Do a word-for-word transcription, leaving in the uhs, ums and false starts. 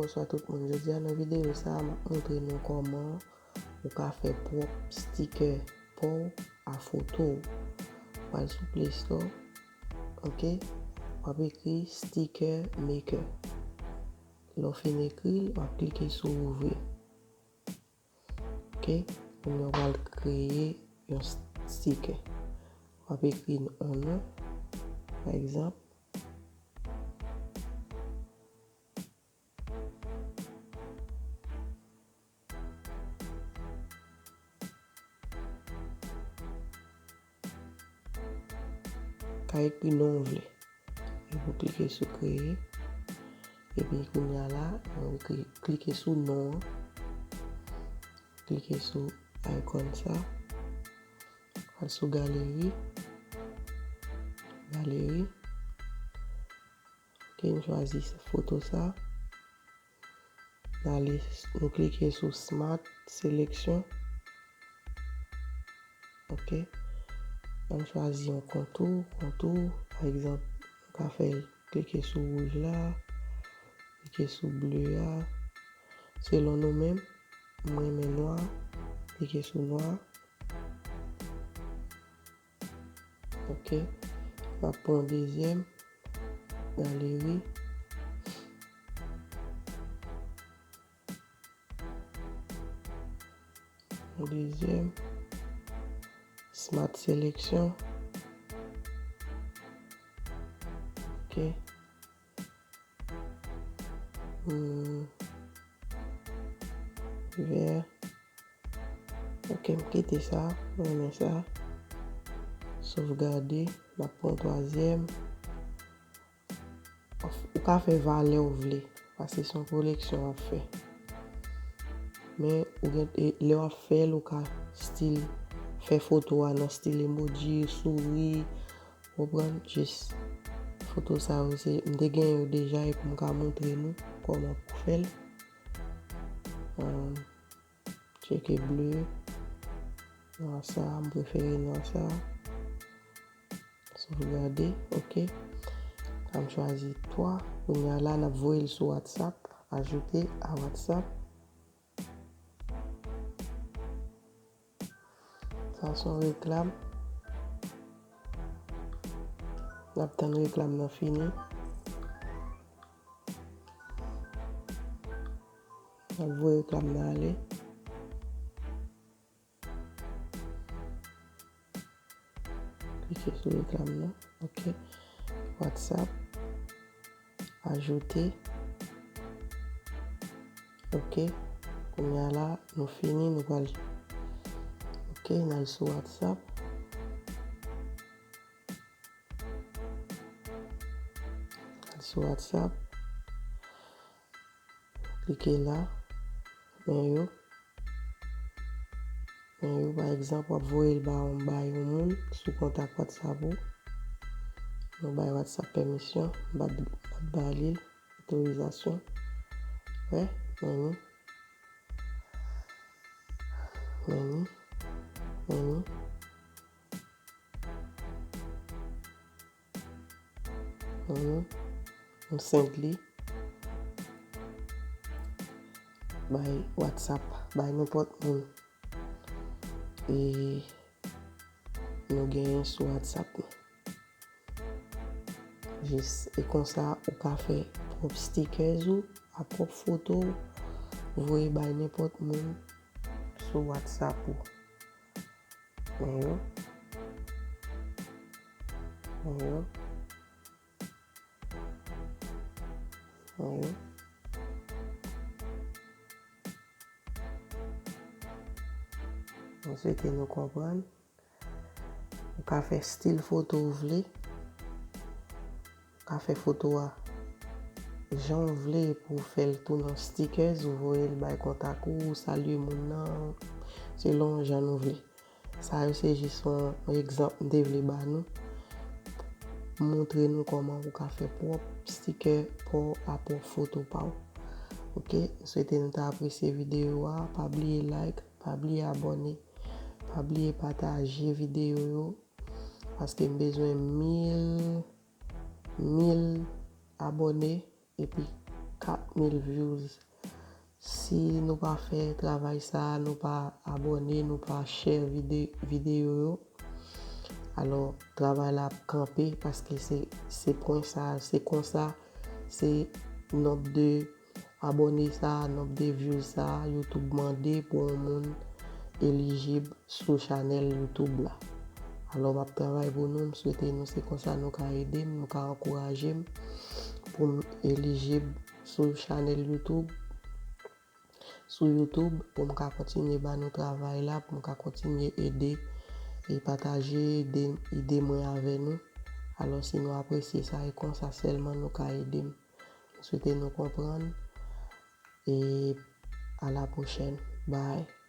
Bonswa tout moun, jodi a nan videyo sa a, m ap montre nou kòman ou ka fè pwòp sticker pa w a foto w. W al sou Play Store, ok? W ap ekri Sticker Maker. Lè w fin ekri l, w ap klike sou ouvri. Ok? Kounye a w pral kreye yon s- sticker. W ap ekri yon non, pa egzanp. Ka ekri non w vle. Epi w klike sou kreye. Epi kounye a la, ou kli- klike sou non an. Klike sou icon sa. Al sou galeri. Galeri. Ok, n chwazi foto sa. N ale, nou klike sou Smart Selection. Ok. Ann chwazi yon kontou, kontou, pa egzanp, nou ka fè l, klike sou wouj la, klike sou ble a, selon nou menm. Mwen renmen nwa, klike sou nwa. Ok. M ap pran yon dezyèm. Galeri. Yon dezyèm. Smart Selection. Ok. Hmm. Vè. Ok, m kite sa. M renmen sa. Sovgade. M ap pran twazyèm. Ou ka fè valè w vle. Paske se yon koleksyon w ap fè. Men ou gen, e, lè w ap fè l, ou ka stil fè foto a nan stil emoji, souri, konprann? Jis foto sa yo, se, m te gen yo deja epi m ka montre nou kòman pou fè l. Ahn, tcheke ble. Nwa sa, m prefere nwa sa. Sovgade, ok. Sa m chwazi twa. Kounye a la, n ap voye l sou WhatsApp. Ajoute à WhatsApp. Sa se yon reklam. N ap tann reklam nan fini. N ap voye reklam nan ale. Klike sou reklam nan. Ok. WhatsApp. Ajoute. Ok. Kounye a la, nou fini, nou pral. Ok, n al sou WhatsApp. Al sou WhatsApp. Klike la. Men yo. Men yo, pa egzanp, w ap voye l ba yon, ba yon moun sou kontak WhatsApp ou. Nou bay WhatsApp pèmisyon, m pa t, m pa t ba li l, otorizasyon. Wè, men ni. Men ni. Men ni. Mhm. M send li. Bay WhatsApp, bay nenpòt moun. E nou genyen sou WhatsApp nou. Jis, e konsa, ou ka fè pwòp stickers ou, a pwòp foto ou, voye bay nenpòt moun sou WhatsApp ou. Men yo. Men yo. Men yo. Mwen swete nou konprann. Ou ka fè stil foto ou vle. Ou ka fè foto a jan w vle pou w fè l tou nan stickers, ou voye l bay kontak ou, ou salye moun nan, selon jan nou vle. Sa yo se jis yon, yon egzanp m te vle ba nou. Montre nou kòman ou ka fè pwòp sticker pa w a pwòp foto pa w. Ok, m swete nou ta apresye videyo a. Pa bliye like, pa bliye abòne, pa bliye pataje videyo yo. Paske m bezwen mil, mil abòne epi kat mil views. Si nou pa fè travay sa, nou pa abòne, nou pa share vide- videyo yo, alò travay la ap kanpe, paske se se pwen sa, se konsa, se nonb de abòne sa, nonb de views sa, YouTube mande pou yon moun elijib sou chanèl YouTube la. Alò m ap travay pou nou, m swete nou se konsa nou ka ede m, nou ka ankouraje m pou m elijib sou chanèl YouTube, sou YouTube, pou m ka kontinye ba nou travay la, pou m ka kontinye ede e pataje ide, ide mwen avè nou. Alò si nou apresye sa, e konsa sèlman nou ka ede m. M swete nou konprann e a la pwochèn. Bye.